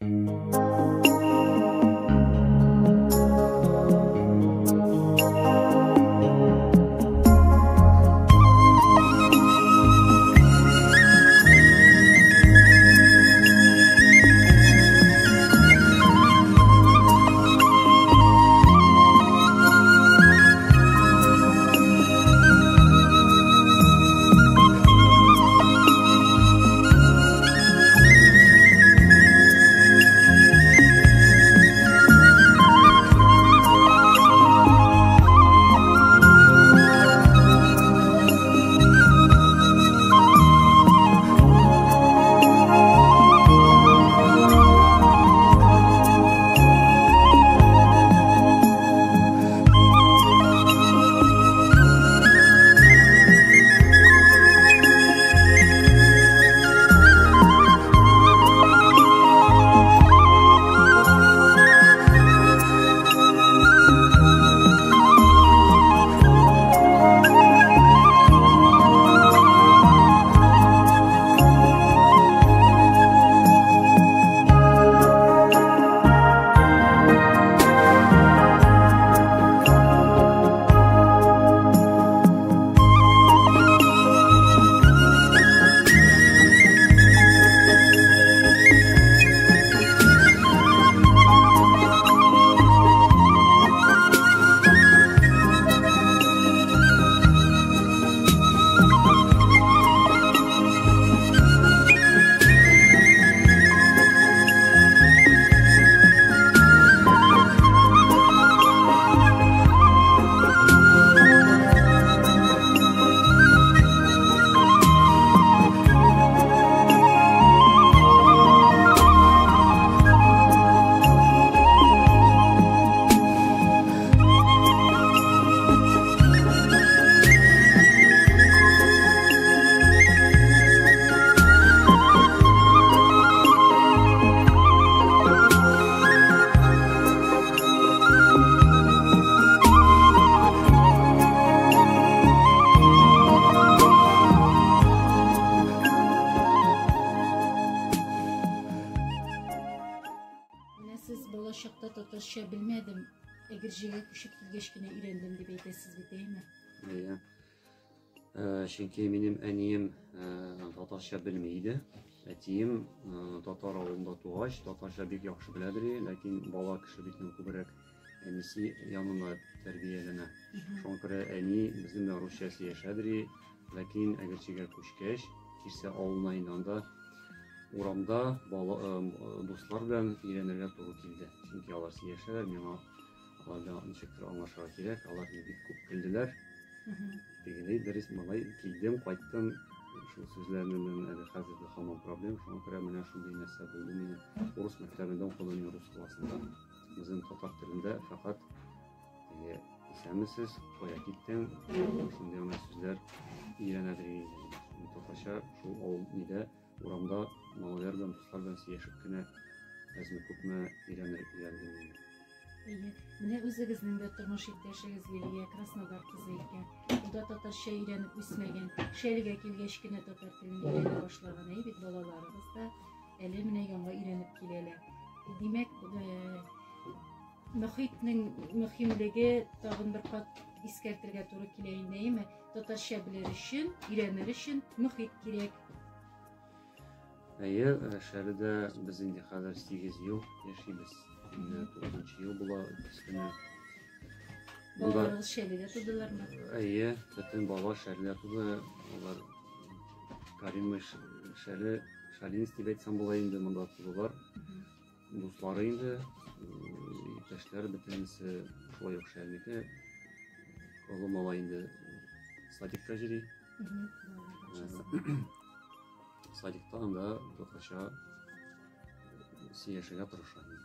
Менә сез бала чакта татарча белмәдем, Әгерҗегә күчеп килгәч кенә өйрәндем дип әйтәсез бит, әйеме? Әйе. Чөнки минем әнием татарча белми иде. Әтием татар авылында тугач, татарча бик яхшы беләдер, ләкин бала кеше бит күбрәк әнисе янында тәрбияләнә. Шуңа күрә әни безнең белән русча сөйләшәдер, ләкин Әгерҗегә күчкәч, Тирсә авылына инде анда урамда бала, дуслар белән өйрәнергә туры килде. Чөнки алар сөйләшәләр, миңа алар белән ничектер аңлашырга кирәк. Алар бик күп көлделәр. Тегеләй дөрес малай килдем, кайттым. Шул сүзләрне белән әле хәзер дә һаман проблем. Шуңа күрә менә шундый нәрсә булды минем. Урыс мәктәбендә укыдым мин рус классында. Безнең татар телендә фәкать теге исәнмесез, кая киттең, шундый гына сүзләр өйрәнәдер инде. Татарча шул авыл нидә урамда малайлар белән, дуслар белән сөйләшеп кенә әзме-күпме өйрәнер өйрәндем инде. Әйе, менә үзегезнең дә тормыш иптәшегез Лилия Краснодар кызы икән. Ул да татарча өйрәнеп үсмәгән. Шәлегә килгәч кенә татар телен өйрәнә башлаган. Әйе бит, балаларыгыз да әле менә яңа өйрәнеп киләләр. Димәк, мөхитнең мөһимлеге тагын бер кат искәртергә туры килә инде, әйеме? Татарча белер өчен, өйрәнер өчен мөхит кирәк. Әйе, Шәледә без инде хәзер 8 ел яшибез. Инде 9 ел була өстенә. Балаларыгыз Шәледә тудылармы? Әйе, бөтен бала Шәледә туды. Алар коренный Шәле, шалинец дип әйтсәм була инде, монда тудылар. Дуслары инде, иптәшләр бөтенесе шулай ук Шәленеке. Олы малай инде садикка йөри. Садикта анда татарча сөйләшергә тырыша инде.